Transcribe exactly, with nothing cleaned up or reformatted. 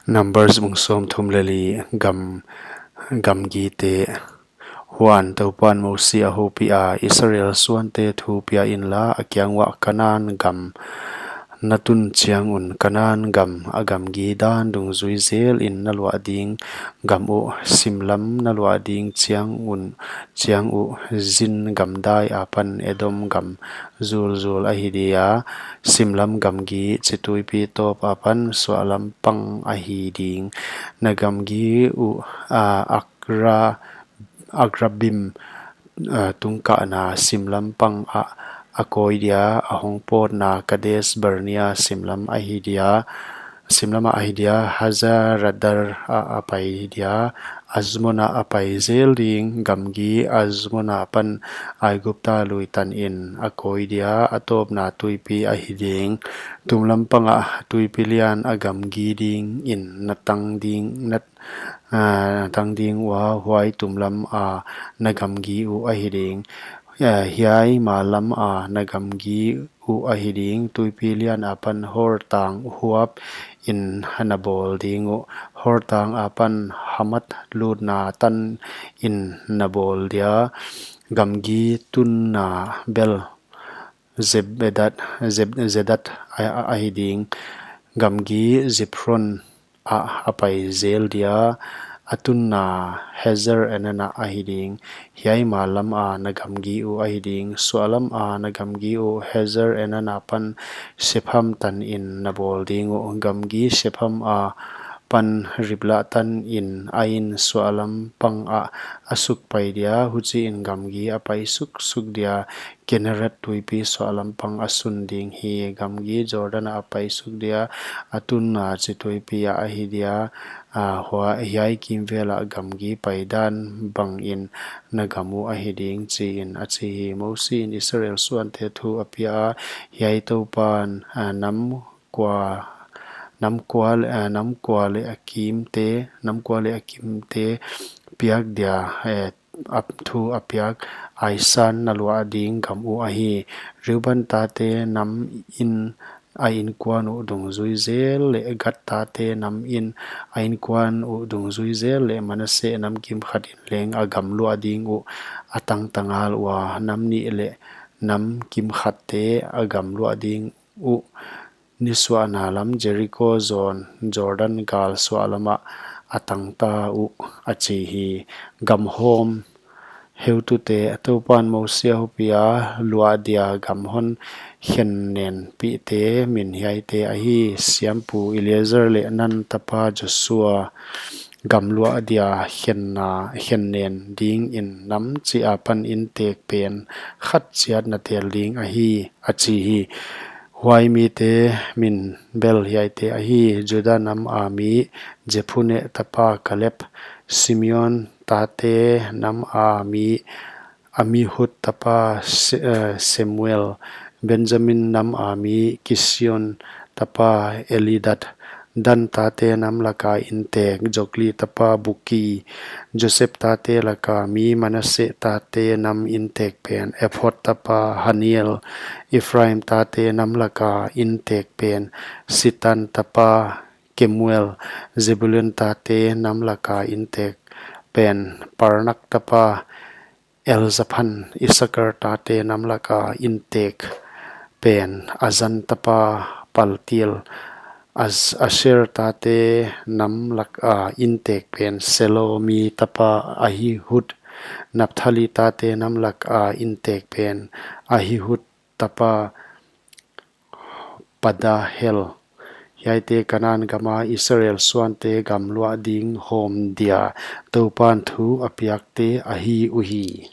Numbers bung sawmthum leh li. Gam, gamgite. Huan Toupan Mosi a houpiha, Israel suante thu pia inla, a kiang uah, Kanan gam na tun chiang un, Kanan gam a gamgi dan dungzui zelin na luah ding gam uh, simlam na luah ding chiang un, chiang uh, Zin gamdai apan Edom gam zulzul ahi dia, simlam gamgi chi tuipi tawp apan suahlam pang ahi ding. Na gamgi uh, a, Akra, Akrabim, a, tungkahna simlam pang ah a kawi dia, a hong pawtna Kades Barnea simlam ahi dia, simlam ah ahi dia, Hazaradar ah a pai dia, Azmon ah a pai zel ding. Gamgi Azmon apan Aigupta lui tanin a kawi dia, a tawpna tuipi ahi ding. Tumlam pang ah tuipi lian a gamgi dingin na tang ding, na, a, tang ding ua, huai tumlam a na gamgi uh ahi ding. A, hiai mallam a na gamgi uh ahi ding. Tuipi lian apan Hor tang huapin na bawl ding uh, Hor tang apan Hamat lutna tanin na bawl dia. Gamgi tunna bel Zebedat, Zeb-, Zedat a, a, ahi ding. Gamgi Ziphron ah a pai zel dia, a tunna Hazer Enan ah ahi ding. Hiai mallam a na gamgi uh ahi ding. Suahlam a na gamgi uh Hazer Enan apan Shepham tanin na bawl ding uh. Gamgi Shepham apan Ribla tanin Ain suahlam pang ah a suk pai dia, huchiin gamgi a pai suksuk dia, Kineret tuipi suahlam pang a sun ding hi. Gamgi Jordan ah a pai suk dia, a tunna chi tuipi ah ahi dia, a, hua, hiai kimvel ah gamgi pai dan bangin na gam uh ahi ding, chiin a chi hi. Mosi in Israel suante thu a pia a, hiai Toupan, a, nam kua, nam kua leh, a, nam kua leh a kimte, nam kua leh a kimte piak dia, e, a thu a piak, aisan na luah ding gam uh ahi. Reuben tate nam in a inkuan uh dungzui zel leh Gad tate nam in a inkuan uh dungzui zel leh Manase nam kimkhat in leng a gam luah ding uh a tangtangal ua, nam nih leh nam kimkhatte a gam luah ding uh, nisuahna lam Jeriko zawn Jordan gal suahlam ah a tangta uh, a chi hi. Gam hawm heutute. Toupan Mosi a houpiha, luah dia gam hon khen nen pihte min hiaite ahi. Siampu Eleazar leh Nun tapa Joshua, gam luah dia khenna, khen nen dingin nam chih apan inntek pen khat chiat na tel ding ahi, a chi hi. Huai mite min bel hiaite ahi: Juda nam a mi Jephunne tapa Kaleb, Simeon tate nam a mi Amihud tapa Se-, eh, Semuel, Benjamin nam a mi Kision tapa Elidad, Dan tate nam laka inntek Jogli tapa Buki, Joseph tate laka mi Manase tate nam inntek pen Ephod tapa Haniel, Ephraim tate nam laka inntek pen Sitan tapa Kemuel, Zebulun tate nam laka inntek pen Parnak tapa Elzaphan, Isakar tate nam laka inntek pen Azan tapa Paltiel, Az-, Asher tate nam laka inntek pen Selomi tapa Ahihud, Naphtali tate nam laka inntek pen Ahihud tapa Pedahel. Hiaite Kanan gama Israel suante gam luah ding hawm dia Toupan thu a piakte ahi uhi.